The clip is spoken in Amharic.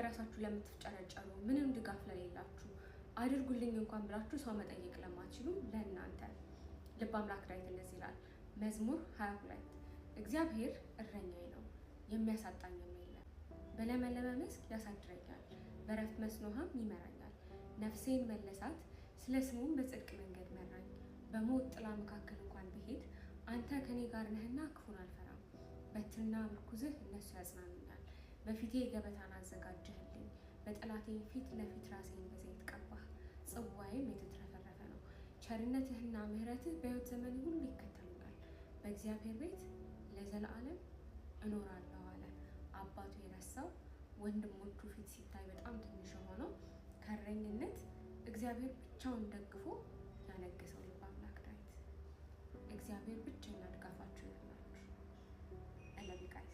በራሳችሁ ለምትፍጨረጨሩ፣ ምንም ድጋፍ ለሌላችሁ፣ አድርጉልኝ እንኳን ብላችሁ ሰው መጠየቅ ለማትችሉ ለእናንተ ልበ አምላክ ዳዊት እንደዚህ ይላል። መዝሙር 22፦ እግዚአብሔር እረኛዬ ነው፣ የሚያሳጣኝም የለም። በለመለመ መስክ ያሳድረኛል፣ በረፍት መስኖ ውኃም ይመራኛል። ነፍሴን መለሳት፣ ስለ ስሙም በጽድቅ መንገድ መራኝ። በሞት ጥላ መካከል እንኳን ብሄድ አንተ ከኔ ጋር ነህና ክፉን አልፈራም። በትርና ምርኩዝህ እነሱ ያጽናኑኛል። በፊቴ ገበታን አዘጋጀህልኝ፣ በጠላቴ ፊት ለፊት ራሴን በዘይት ቀባህ፣ ጽዋዬም የተትረፈረፈ ነው። ቸርነትህና ምሕረትህ በሕይወት ዘመኔ ሁሉ ይከተሉኛል፣ በእግዚአብሔር ቤት ለዘላለም እኖራለሁ አለ። አባቱ የረሳው፣ ወንድሞቹ ፊት ሲታይ በጣም ትንሽ የሆነው፣ ከእረኝነት እግዚአብሔር ብቻውን ደግፎ ያነገሰው ልበ አምላክ ዳዊት። እግዚአብሔር ብቸኛ ድጋፋችሁ ይሁናችሁ። I love you guys.